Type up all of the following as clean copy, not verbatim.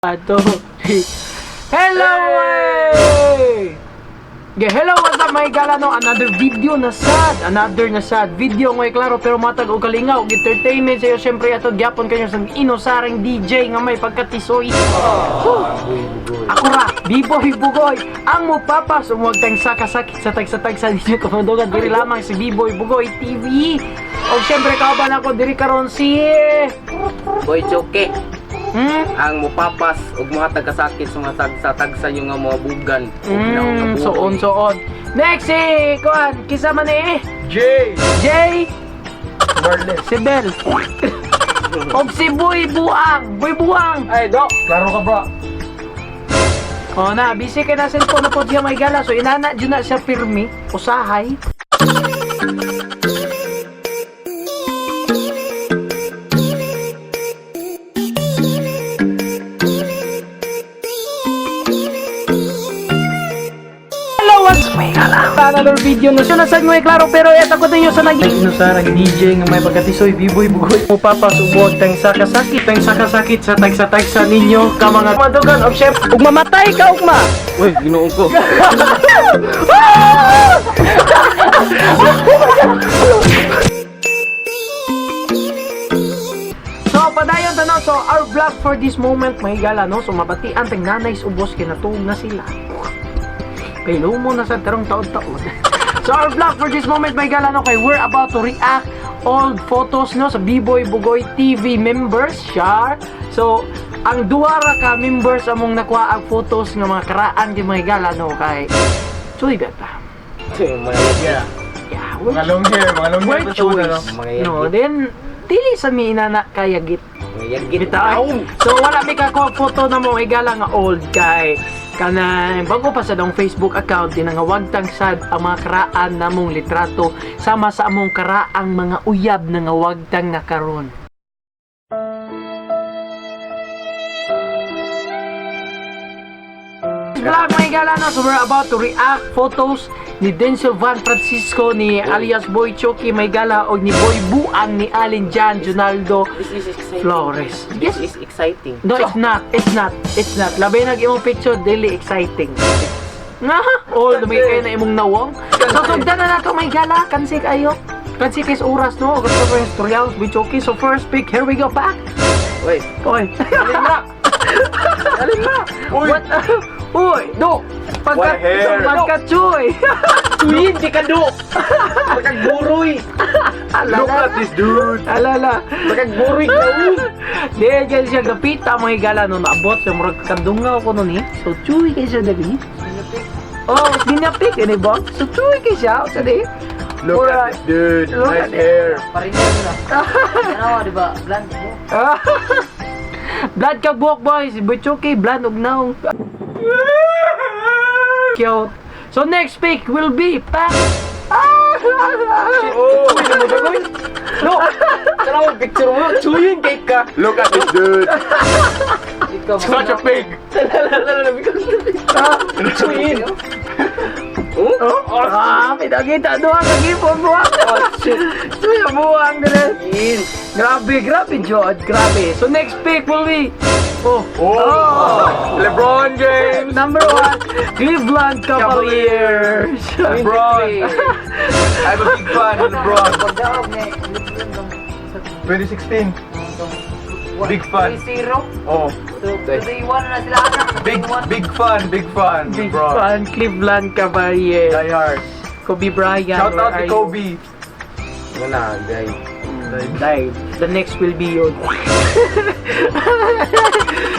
Two, three. Hello! Hey! Okay, hello, what's up, mga higala, no? Another video na sad. Another na sad video ngay klaro, pero matag og kalingaw og entertainment sa'yo. Siyempre, ato gyapon kayo sa inosareng DJ nga may pagkatisoy. Whew. Ako ra, Biboy Bugoy, ang mupapas umuwag tayong sakasakit sa tagsa-tagsa ninyo kamundugan diri lamang si Biboy Bugoy TV. O siyempre, kauban ako diri karon si Boy Choke, ang mupapas ug muhatag kasakit sa mga tagsa-tagsa nyo nga mga bugan ug naong nga So bugoy. On, so on. Next si kuan, kisa man eh. J. J. Marlin. Si Bel. Og si Boy Buang, Boy Buang. Ay, do. Klaro ka bro. O na, busy kay na cellphone na po siya may gala. So inana jud na siya pirmi, usahay. Hello, what's may gala? Another video na siya nasad mo eh, klaro, pero eto ko ninyo sa naging inusarang DJ nga may pagkatisoy Biboy Bugoy mo papasubog tang sakasakit tang sakasakit sa tagsa-tagsa ninyo ka mga madugan og chef ug mamatay ka ugma. Uy, Ginoo ko. So padayon ta no, so our vlog for this moment may gala no, so mabatian tag nanay sa ubos kay natuog na sila. Kay lumo na sa tarong taon-taon. So our vlog for this moment may gala no, kay we're about to react old photos no sa Biboy Bugoy TV members share. So ang duha ra ka members among nakuha ang photos nga mga karaan kay mga gala no, kay Chuy beta. Yeah. Yeah, Mga long hair, mga long hair. we're pa sa una, no? choice. Mga No, yagit. then dili sa mi inana kayagit. Mga yagit. Bitaw. So wala mi ka photo na mo higala nga old kay kanang bago pa sa dong Facebook account din nga wagtang sad ang mga karaan namong litrato sama sa among karaang mga uyab na nga wagtang na karon. Vlog mga higala no, so we're about to react photos ni Denzel Van Francisco ni alias Boy Chucky may gala o ni Boy Buang ni Alin Jan Junaldo This is exciting. Flores. This is exciting. No, it's not. It's not. It's not. Labi nag imong picture, dili exciting. Nga, all may kayo na imong nawong. So, sugdan na nato may gala. Kansi kayo. Kansi kay sa oras, no? Gusto ko yung tutorials, bitch, okay. So, first pick, here we go, back. Uy, Oy. alin na. Alin na. Uy! What? Uy! Do. Pagka, What hair? pagka chuy. Tuyin di ka do. Pagkagburoy. Look Alala. at this dude. Alala. Pagkagburoy ka. Uy. Di, kaya siya gapita mga higala no, naabot siya, murag kandungaw ko nun eh. So, chuy kay siya dali. Oh, dinapik, ini ba? So, chuy kay siya, sa di. Look at this dude. Look Nice at hair. Paringan mo na. Ano, di ba? Bland mo. Blood ka buhok, boys. Butchuki, blood og naong. Cute. So, next pick will be pa. Ah! Oh! No. Tara mo picture mo. Tuyin kay ka. Look at this dude. Ikaw Such a pig. Tuyin. Oh, ah, pinakita doon ang kagipon buwang. Oh, shit. Chuy, buwang dire. Tuyin. Grabe, grabe, Jod. Grabe. So, next pick will be. Oh. Oh! LeBron James. Number 1, Cleveland Cavaliers. LeBron. I'm a big fan of LeBron. Pagdaog ni Lebron dong sa 2016. Big fan. 3-0. Oh. So, 3-1 na sila anak. Big big fan, big fan. Big LeBron. fan, Cleveland Cavaliers. Die hard. Kobe Bryant. Shout where out are to you? Kobe. Wala, guys. Died. The next will be yun.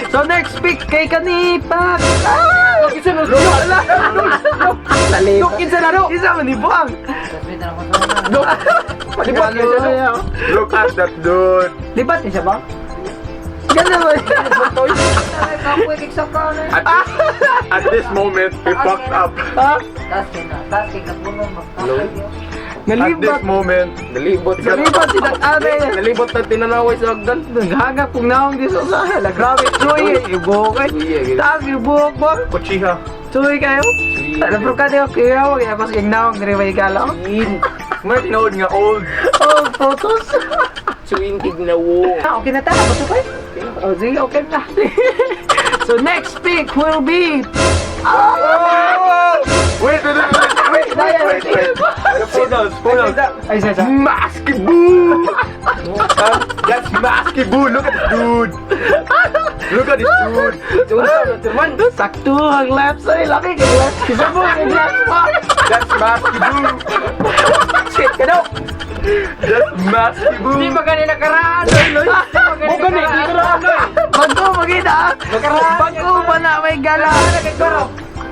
So next pick kay Kanipak. Ah! Kinsa na Nalito. Kinsa na do? Isa man ni Buang. Sabi na ako sa Do. Lipat kinsa na. Look at that dude. Lipat ni siya ba? Ganda ba? Ay, kapoy kiksa ka na. At this moment, he fucked up. Ha? Taas kay na. Taas kay kapunon. Hello? At this Nalibot. moment, Nalibot sa Nalibot si Dak-ane. Nalibot na tinanaway sa hagdan. Naghagap kung naong di sa sala. Grabe, chuy. Ibuhok eh. Chuy, eh. Taas, ibuhok mo. Kuchiha. Chuy kayo. Alam bro ka niyo, kaya wag ako sa naong diri may galaw. Tuyin. Mga tinood nga old. Oh, photos. Tuyin tignawo. Ah, okay na ta. Bato pa. Oh, sige, okay na. So next pick will be Oh! Wait, wait, wait, wait, wait, wait, wait. Hold on, hold on. Ay, sa. Maskey Boo! That's Maskey Boo. Look at this dude. Look at this dude. Sakto ang left side, laki kay left. Kisa mo kay left pa. That's Maskey Boo. Shit, kano. That's Maskey Boo. Di ba ganun nakaraan? Mo gani dito ra. Bago magita. Bago pa na may gala.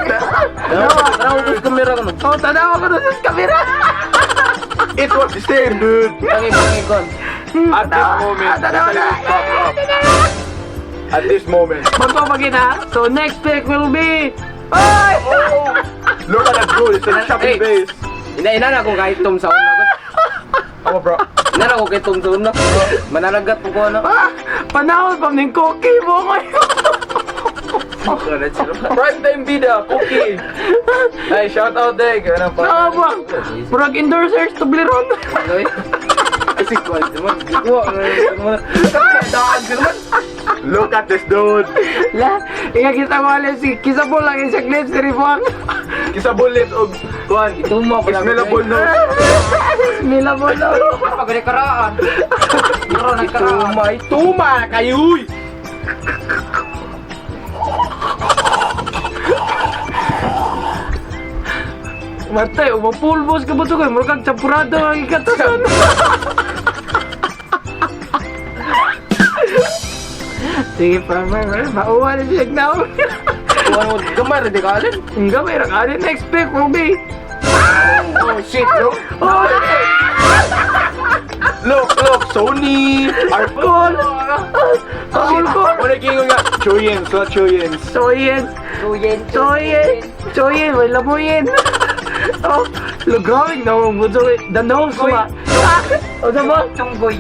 Tanaw ko sa kamera ko. Oh, tanaw ko doon sa kamera. It was the same, dude. Tangi tangi kon. At this moment, Tanaw na. pop up. At this moment. Bago magita. So next pick will be Ay! Oh! Look at that dude. It's a shopping Hey. base. Ina ina na akong kahit tom sa una ko. Ako, bro. Ina na ako kay tom sa una. Mananagat po ko ano. Ah, panahon pa ning cookie mo ngayon. Prime time bida, cookie. Ay, shout out eh. Ganun pa. Tama ba? Murag endorsers Toblerone. Ay, si Kwan, man. Daan man. Look at this dude. La, inga kita mo alam si kisa po lang isang clip si Rifuang. Kisa bulit og kuan. Ituma pa lang. Smellable nose. Mila mo na. Pag nakaraan. Pero nagkaraan. Ituma, ituma kayo. Uy. Matay, umapulbos ka ba ito kayo? Murag kang champurado ang ikatasan. Sige, pa, pa, pa. Mauwa na siya now. Kuan mo gamay ra di ka alin. Ang gamay, rakari next pick will be. Oh shit, bro. Oh, Look, look, Sony. alcohol. Alcohol. Wala gingon nga. Chuyens, not Chuyens. Soyen. Chuyen. Choyen. Choyen, may lamuyin. Oh, lugawin na mo. The nose ba? Ah, o ba? Tunggoy.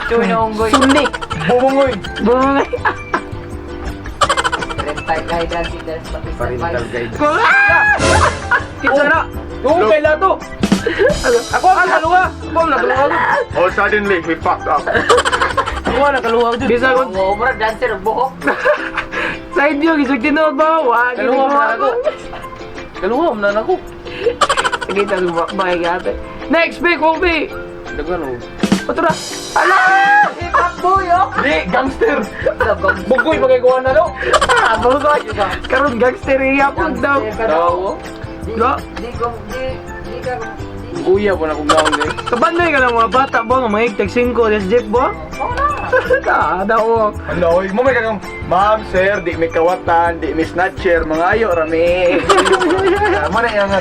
Chuy na unggoy. Sunik. Bumungoy. Bumangay. Parental guidance is the Parental guide. Ah! Kinsa na? Oo, kay lato. Ako ang nakaluha. Ako ang nakaluha. Oh, suddenly, we fucked up. Ako ang nakaluha dun. Bisa ko Oo, murag dancer og buhok. sa inyo, gisag tinuod ba? Wa, Kaluha man na ako. Kaluha man na ako. Sige, tayo ba? Bye, ate. Next pick will be. Daghan oh. Otra. Ala! Hip-hop boy, oh! Di, gangster. Bugoy bagay kuha na no. Ah, bugoy. Karon gangster iya po daw. Tawo. Di, Ga? di, ko, di, di ka, di. Kuya po na kong gaon eh. Kabandoy ka lang mga bata ba? Nga mahig tag 5 des jeep ba? Ah, daw. Ano, oy, mo may kang, ma'am, sir, di may kawatan, di may snatcher, mga ayo, rami. Mo na yung nga.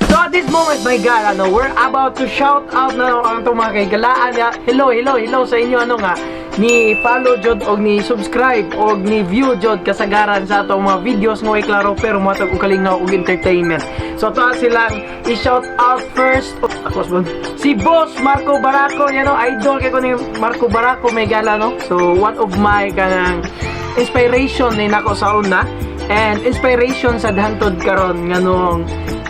So at this moment, my God, ano, we're about to shout out na ang itong mga kaigalaan niya. Hello, hello, hello sa inyo, ano nga, ni follow jod og ni subscribe og ni view jod kasagaran sa atong mga videos nga way klaro pero matag og kalingaw og entertainment. So ato silang i-shout out first. Ako si Boss Marco Barako, yan no, idol kay ko ni Marco Barako may gala no. So one of my kanang inspiration ni nako sa una and inspiration sa hantod karon nganong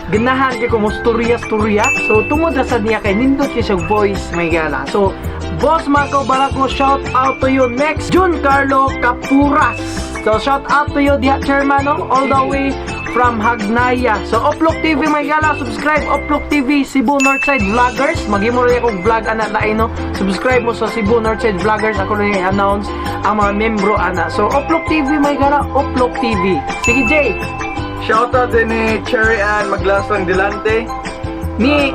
ganahan kay ko mo storya storya. So tungod ra sad niya kay nindot kay siya voice may gala. So Boss Marco Barako, shout out to you. Next, Jun Carlo Capuras. So shout out to you diha chairman no? All the way from Hagnaya. So Oplok TV may gala, subscribe Oplok TV Cebu Northside Vloggers. Maghimo rin akong vlog ana lain no. Subscribe mo sa Cebu Northside Vloggers, ako rin i-announce ang mga membro ana. So Oplok TV may gala, Oplok TV. Sige Jay. Shout out din ni Cherry Ann Maglasang Delante. Ni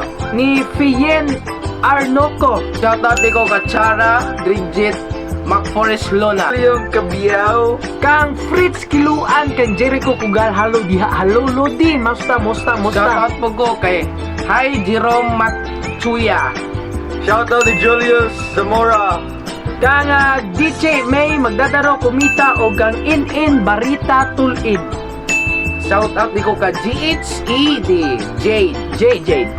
Fien Arnoco. Shout out ko Kachara, Bridget, MacForest Lona. Yung kabiyaw. Kang Fritz Kiluan, kang Jericho Kugal, halo diha, halo lodi, musta musta Shout musta. out po ko kay Hi Jerome Matsuya. Shout out ni Julius Zamora. Kang DJ May magdadaro kumita o kang In-In Barita Tulid. Shout out ko ka GHED Jade. J Jade.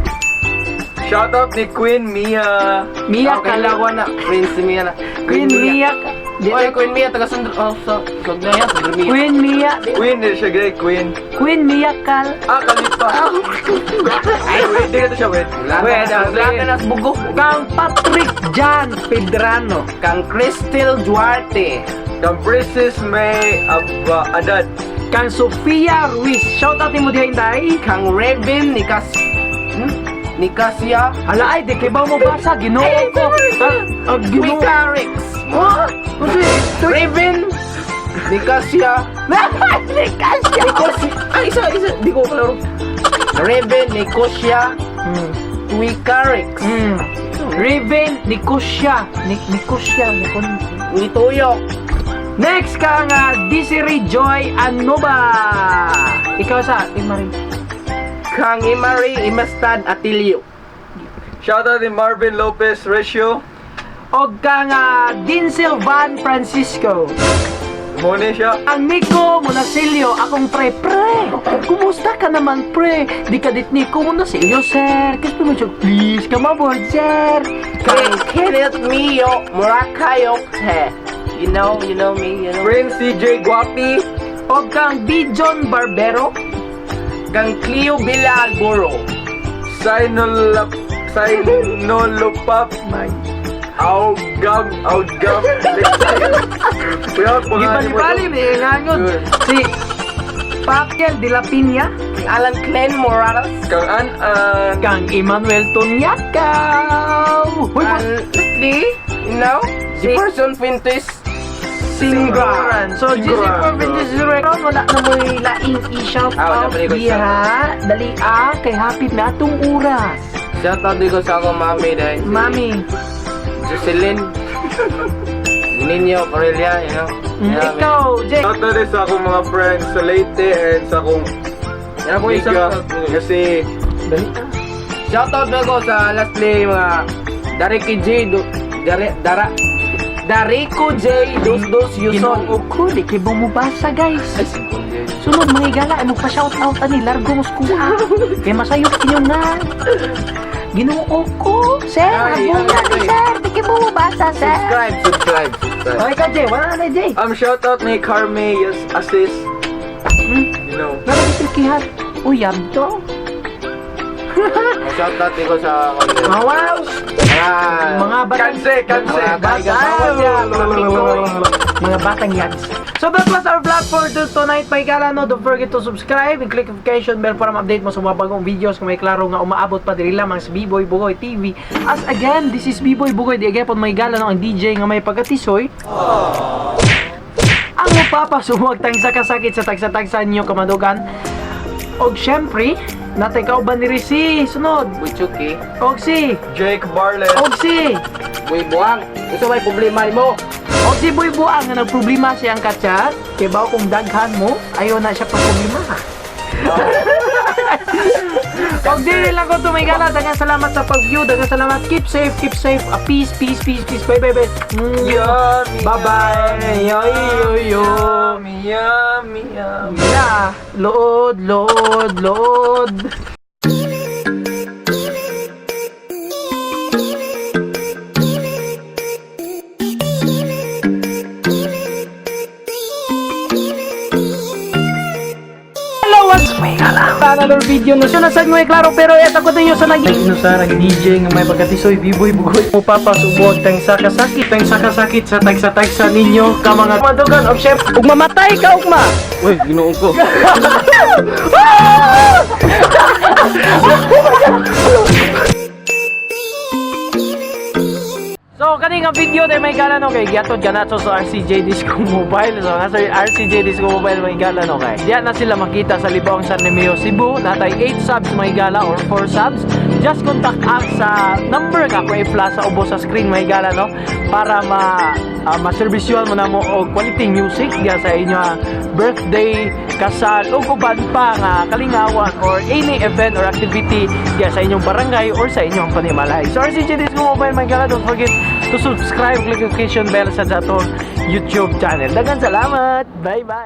Shout out ni Queen Mia. Mia Okay, Kalawa. lawa na. Prince Mia na. Queen Mia. Oy, Queen Mia taga Sundr oh, so, Sugnaya, Sundr Mia. Queen Mia. Queen, di siya gay, Queen. Queen Mia Kal. Ah, kalipa. Ay, wait, di na to siya, wait. Wala Wait, na, wala wait. ka na sa bugo. Kang Patrick Jan Pedrano. Kang Crystal Duarte. Kang Princess May Abba Adad. Kang Sofia Ruiz. Shout out nimo diha, Inday. Kang Revin Nikas Nicasia Hala ay, di kay ba mo basa? Ginoo ko. Ah, Ginoo. Wicarix. Ha? Kasi, Raven Nicasia. Nicasia. Nicosia. Ay, isa, isa. Di ko klaro. Raven Nicosia Wicarix. Raven Nicosia. Nicosia. Nituyok. Next ka nga, Desiree Joy Anoba. Ikaw sa, Imari. Kang Imari Imastad Atilio. Shout out ni Marvin Lopez Recio. Og ka nga, Dinsel Van Francisco. Muna siya. Ang Nico Monasilio, akong pre, pre. Kumusta ka naman, pre? Di ka dit Nico Monasilio, sir. Kasi mo siya, please, come aboard, sir. Kang Kenneth Mio Murakayok Te. You know me, you know. Prince CJ Guapi. Og kang Bijon Barbero. Kang Cleo Villa Alboro. Sinolap Sinolopap. Augam Augam. Kuya, pangalan mo. Gibali-bali, may ngangod. Si Pakel de la Piña. Kang Alan Glenn Morales. Kang An-An. Kang Emmanuel Tonyakaw. Uy, And lastly, si Person Fuentes Singran. So, GC Singran. Province Ron, wala na mo'y laing i-shout Ah, wala out pa rin ko diha. Dali ah, kay hapit na atong oras. Shout out din ko sa akong mami dahil si Mami, Jocelyn Ninyo Corelia. Yeah, ikaw, Jake. Shout out din sa akong mga friends sa Leyte and sa akong Yan ako yung liga. shout out. Kasi Dali ah. Shout out na ko sa lastly mga Dariki J do, Dare, Dara Dariko J Dos Dos Yuson. Ginoo ko, di kay bumubasa, guys. Ay, simple yun. Sunod mga igala, ay magpa-shout out ani largo mo skuha. Kay masayop inyo nga. Ginoo ko, sir, Ay, habol na ay, ni ay. sir, di kay bumubasa, sir. Subscribe, subscribe, subscribe. Okay ka, Jay, wala na, Jay. Shout out ni Carme yes, Assist. Meron kihat. Uy, yabdo. Shout out din ko sa Mga wow. mga Mga batang Kanse, kanse. Mga kaigasawa niya, mga pikoy. Mga batang yags. So that was our vlog for tonight. May gala, no? Don't forget to subscribe and click notification bell para ma-update mo sa mga bagong videos kung may klaro nga umaabot pa diri lamang sa B-Boy Bugoy TV. As again, this is B-Boy Bugoy. Di again po may gala, no? Ang DJ nga may pagatisoy. Ang mapapasumuag tang sa kasakit sa tagsa-tagsa ninyo kamadugan. Og syempre, natay kauban ni si sunod. Boy Chucky, Og si, Jake Barlett. og si, Boy Buang. Unsa may problema nimo? og si Boy Buang nga nagproblema siyang kachat. Kay bawo kung daghan mo, ayaw na siya pagproblema. Og dili lang ko tumigala. Daghang salamat sa pag-view. Daghang salamat. Keep safe, keep safe. Ah, peace, peace, peace, peace. Bye, bye, bye. Yummy. Bye-bye. Yo, yo, yo. Yummy, yummy, yummy. Yeah. Load, load, load. Hello, what's another video no siya nasad mo klaro pero eto ko ninyo sa naging no sa nag DJ nga may pagkatisoy Biboy Bugoy mo papasubog tang sakasakit tang sakasakit sa tagsa-tagsa ninyo ka mga madugan og chef ug mamatay ka ugma. Uy, Ginoo ko. So, kani nga video na may gala no kay giatod ganato sa RCJ Disco Mobile. So, nga sa RCJ Disco Mobile may gala no kay. Diya na sila makita sa Libong San Nemeo Cebu. Natay 8 subs may gala or 4 subs. Just contact us sa number nga ko i-flash sa ubos sa screen may gala no para ma maservisyon mo na mo og quality music diya sa inyo birthday, kasal ug uban pa nga kalingawan or any event or activity diya sa inyong barangay or sa inyong panimalay. So RCG Disco Mobile may gala, don't forget to subscribe, click notification bell sa atong YouTube channel. Daghang salamat. Bye bye.